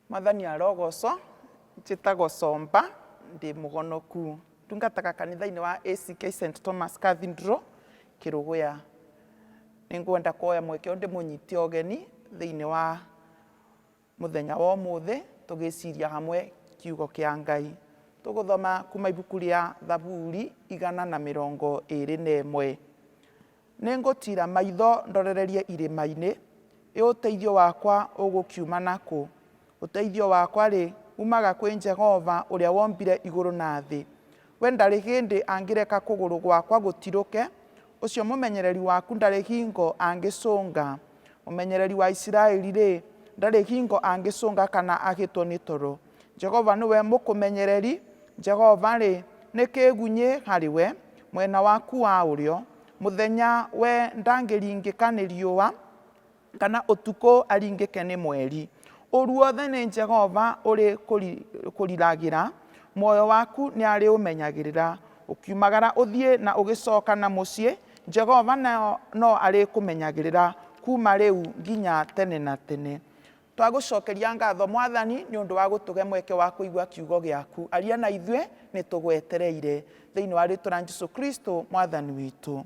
Mwathani arogocwo, njĩtagwo Somba, ndĩ mũhonoku. Ndungataga kanitha-inĩ wa ACK St Thomas Cathedral, Kĩrũgũya. Nĩngwenda kuoya mweke ũyũ ndĩmũnyite ũgeni thĩinĩ wa mũthenya wa ũmũthĩ tũgĩciria hamwe kiugo kĩa Ngai. Tũgũthoma kuma ibuku rĩa Thaburi 121. Nĩngũtiira maitho ndorererie irĩma-inĩ, Ĩ ũteithio wakwa ũgũkiuma na kũ? Ũteithio wakwa-rĩ, uumaga kwĩ Jehova ũrĩa wombire igũrũ na thĩ. We ndarĩ hĩndĩ angĩreka kũgũrũ gwakwa gũtirũke, ũcio mũmenyereri waku ndarĩ hingo angĩcũnga. Mũmenyereri wa Isiraeli-rĩ, ndarĩ hingo angĩcũnga kana ahĩtwo nĩ toro. Jehova nĩwe mũkũmenyereri, Jehova-rĩ, nĩ kĩĩgunyĩ harĩ we, mwena waku wa ũrĩo. Mũthenya we ndangĩringĩka nĩ riũa, kana ũtukũ aringĩke nĩ mweri. Ũũru wothe nĩ Jehova ũrĩ kũriragĩra, muoyo waku nĩarĩũmenyagĩrĩra. Ũkiumagara ũthiĩ na ũgĩcoka na mũciĩ, Jehova no arĩkũmenyagĩrĩra kuuma rĩu nginya tene na tene. Twagũcokeria ngatho Mwathani nĩ ũndũ wa gũtũhe mweke wa kũigua kiugo gĩaku. Aria na ithuĩ, nĩ tũgwetereire. Thĩinĩ wa rĩtwa rĩa Jesu Kristo Mwathani witũ.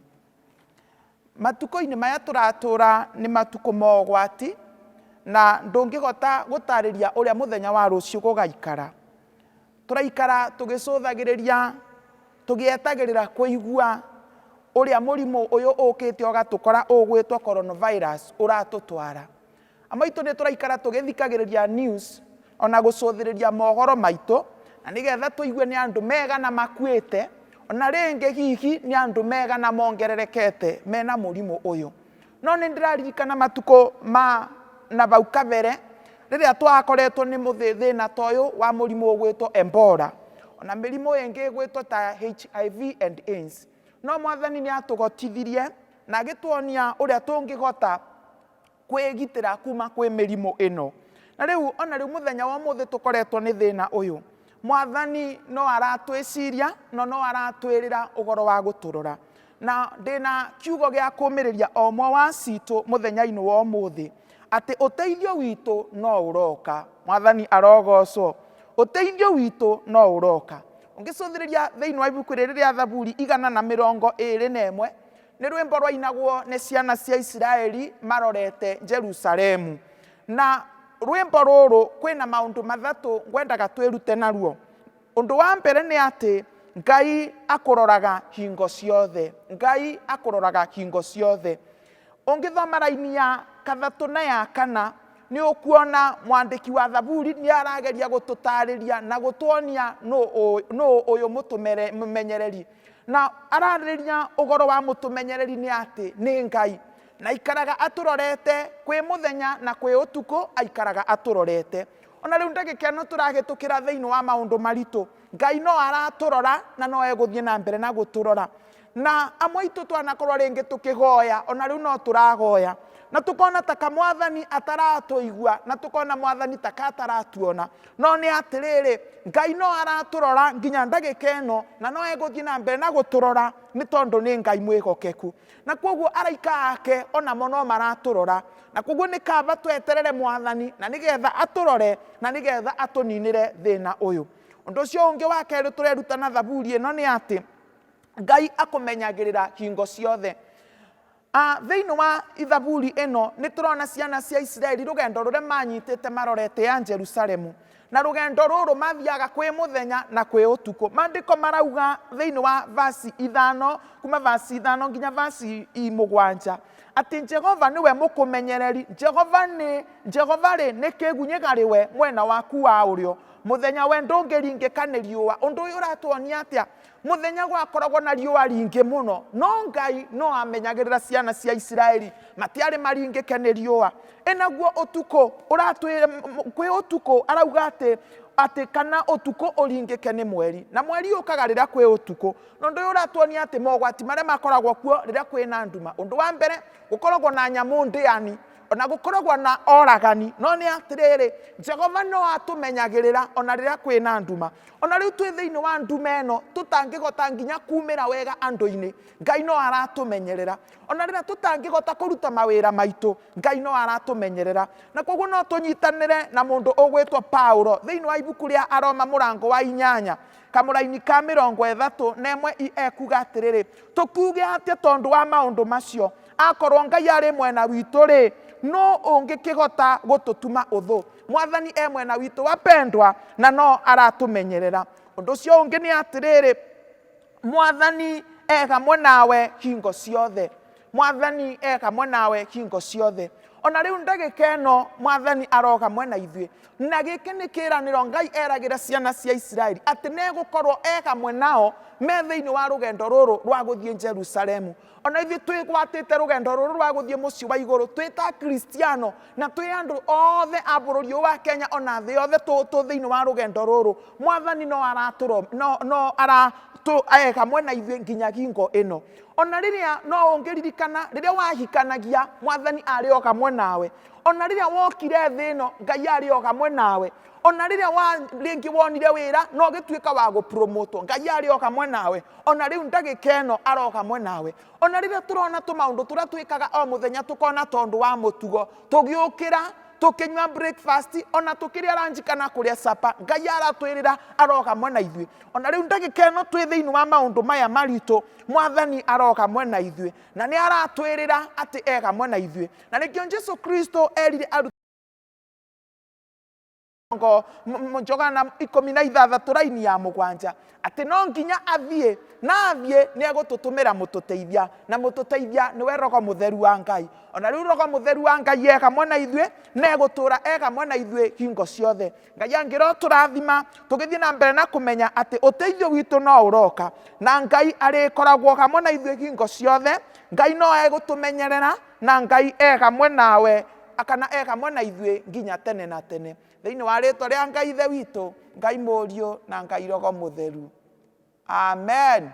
Matukũ-inĩ maya tũratũra nĩ matukũ ma ũgwati, na ndũngĩhota gũtarĩria ũrĩa mũthenya wa rũciũ gũgaikara. Tũraikara tũgĩcũthagĩrĩria, tũgĩetagĩrĩra kũigua ũrĩa mũrimũ ũyũ ũkĩte ũgatũkora ũgwĩtwo coronavirus ũratũtwara. Amwe aitũ nĩ tũraikara tũgĩthikagĩrĩria news ona gũcũthĩrĩria mohoro maitũ na nĩgetha tũigue nĩ andũ megana makuĩte ona rĩngĩ hihi nĩ andũ megana mongererekete mena mũrimũ ũyũ. No nĩ ndĩraririkana matukũ ma na bau kabere rĩrĩa twakoretwo nĩ thĩna ta ũyũ wa mũrimũ ũgwĩtwo Ebola ona mĩrimũ ĩngĩ ĩgwĩtwo ta HIV and AIDS. No Mwathani nĩ atũhotithirie na agĩtuonia ũrĩa tũngĩhota kwĩgitĩra kuma kwĩ mĩrimũ ĩno. Na rĩu ona rĩu mũthenya wa ũmũthĩ tũkoretwo nĩ thĩna ũyũ, Mwathani no aratwĩciria na no aratwĩrĩra ũhoro wa gũtũrora. Na ndĩna kiugo gĩa kũmĩrĩria o ũmwe wa citũ mũthenya-inĩ wa ũmũthĩ atĩ ũteithio witũ no ũroka. Mwathani arogocwo. Ũteithio witũ no ũroka. Ũngĩcũthĩrĩria thĩinĩ wa ibuku rĩrĩ rĩa Thaburi 121, Nĩ rwĩmbo rwainagwo nĩ ciana cia Isiraeli marorete Jerusalemu. Na rwĩmbo rũrũ kwĩna maũndũ mathatũ ngwendaga twĩrute naruo. Ũndũ wa mbere nĩ atĩ Ngai akũroraga hingo ciothe. Ngai akũroraga hingo ciothe. Ũngĩthoma raini ya kathatũ na ya kana, nĩ ũkuona mwandĩki wa Thaburi nĩ arageria gũtũtarĩria na gũtuonia nũ ũyũ mũtũmenyereri. Na ararĩrĩria ũhoro wa mũtũmenyereri nĩ atĩ nĩ Ngai, na aikaraga atũrorete kwĩ mũthenya na kwĩ ũtukũ, aikaraga atũrorete. Ona rĩu ndagĩka ĩno tũrahĩtũkĩra thĩinĩ wa maũndũ maritũ, Ngai no aratũrora na no egũthiĩ na mbere na gũtũrora. Na amwe aitũ twanakorwo rĩngĩ tũkĩhoya, ona rĩu no tũrahoya, na tũkona ta ka Mwathani ataratũigua, na tũkona Mwathani ta ka ataratuona. No nĩ atĩrĩrĩ, Ngai no aratũrora nginya ndagĩka ĩno, na no egũthiĩ na mbere na gũtũrora nĩ tondũ nĩ Ngai mwĩhokeku. Na kwoguo araika ake onamo no maratũrora. Na kwoguo nĩ kaba tweterere Mwathani na nĩgetha atũrore na nĩgetha atũninĩre thĩna ũyũ. Ũndũ ũcio ũngĩ wa kerĩ tũreruta na Thaburi ĩno nĩ atĩ Ngai akũmenyagĩrĩra hingo ciothe. Thĩinĩ wa Thaburi ĩno nĩ tũrona ciana cia Isiraeli rũgendo rũrĩa manyitĩte marorete ya Jerusalemu. Na rũgendo rũrũ mathiaga kwĩ mũthenya na kwĩ ũtukũ. Maandĩko marauga thĩinĩ wa vasi 5, kuma vasi 5 nginya vasi 7, atĩ Jehova nĩwe mũkũmenyereri. Jehova nĩ Jehova rĩ nĩ kĩgunyĩ harĩ we mwena waku wa ũrĩo. Mũthenya we ndũngĩringĩka nĩ riũa. Ũndũ ũyũ ũratuonia atĩa? Mũthenya gwakoragwo na riũa ringĩ mũno, no Ngai no amenyagĩrĩra ciana cia Isiraeli matiarĩ maringĩke nĩ riũa. Ĩ naguo ũtukũ ũratwĩra kwĩ ũtukũ arauga atĩ atĩ kana ũtukũ ũringĩke nĩ mweri, na mweri ũkaga rĩrĩa kwĩ ũtukũ. Na ũndũ ũyũ ũratuonia atĩ mogwati marĩa makoragwo kuo rĩrĩa kwĩna nduma. Ũndũ wa mbere, gũkoragwo na nyamũ ndĩani. Ona gũkoragwo na oragani, no nĩ atĩrĩrĩ, Jehova no atũmenyagĩrĩra ona rĩrĩa kwĩna nduma. Ona rĩu twĩ thĩinĩ wa nduma ĩno tũtangĩhota nginya kumĩra wega andũ-inĩ, Ngai no aratũmenyerera. Ona rĩrĩa tũtangĩhota kũruta mawĩra maitũ, Ngai no aratũmenyerera. Na koguo no tũnyitanĩre na mũndũ ũgwĩtwo Paulo thĩinĩ wa ibuku rĩa Aroma mũrango wa 8 kamũraini ka 31 ekuga atĩrĩrĩ, tũkiuge atĩa tondũ wa maũndũ macio? Akorwo Ngai arĩ mwena witũ rĩ, nũ ũngĩkĩhota gũtũtuma ũthũ? Mwathani e mwena witũ wapendwa, na no aratũmenyerera. Ũndũ ũcio ũngĩ nĩ atĩrĩrĩ, Mwathani e hamwe nawe hingo ciothe. Mwathani e hamwe nawe hingo ciothe. Ona rĩu ndagĩka ĩno Mwathani aro hamwe na ithuĩ. Na gĩkĩ nĩ kĩĩranĩro Ngai eragĩra ciana cia Isiraeli atĩ nĩegũkorwo e hamwe nao me thĩinĩ wa rũgendo rũrũ rwa gũthiĩ Jerusalemu. Ona ithuĩ twĩgwatĩte rũgendo rũrũ rwa gũthiĩ mũciĩ wa igũrũ twĩ ta Akristiano na twĩ andũ othe a bũrũri ũyũ wa Kenya ona thĩ yothe tũ thĩinĩ wa rũgendo rũrũ. Mwathani no aratũro, no, no aratũ e hamwe na ithuĩ nginya hingo ĩno. Ona rĩrĩa no ũngĩririkana rĩrĩa wahikanagia Mwathani arĩ o hamwe nawe. Ona rĩrĩa wokire thĩ ĩno Ngai arĩ o hamwe nawe. Ona rĩrĩa wa rĩngĩ wonire wĩra na ũgĩtuĩka wa gũpromotwo Ngai arĩ o hamwe nawe. Ona rĩu ndagĩka ĩno aro hamwe nawe. Ona rĩrĩa tũrona tũmaũndũ tũrĩa twĩkaga o mũthenya tũkona tondũ wa mũtugo, tũgĩũkĩra tũkĩnyua breakfast, ona tũkĩrĩa lunch kana kũrĩa supper, Ngai aratwĩrĩra aro hamwe na ithuĩ. Ona rĩu ndagĩka ĩno twĩ thĩinĩ wa maũndũ maya maritũ, Mwathani aro hamwe na ithuĩ, na nĩ aratwĩrĩra atĩ e hamwe na ithuĩ. Na nĩkĩo Jesu Kristo erire arutwo Johana 16 raini ya 7 atĩ no nginya athiĩ, na athiĩ nĩ egũtũtũmĩra mũtũteithia, na mũtũteithia nĩwe Roho Mũtheru wa Ngai. Ona rĩu Roho Mũtheru wa Ngai e hamwe na ithuĩ, na egũtũũra e hamwe na ithuĩ hingo ciothe. Ngai angĩrotũrathima tũgĩthiĩ na mbere na kũmenya atĩ ũteithio witũ no ũroka, na Ngai arĩkoragwo hamwe na ithuĩ hingo ciothe. Ngai no egũtũmenyerera, na Ngai e hamwe nawe kana e hamwe na ithuĩ nginya tene na tene. Thĩinĩ wa rĩtwa rĩa Ngai Ithe witũ, Ngai Mũriũ na Ngai Roho Mũtheru. Amen.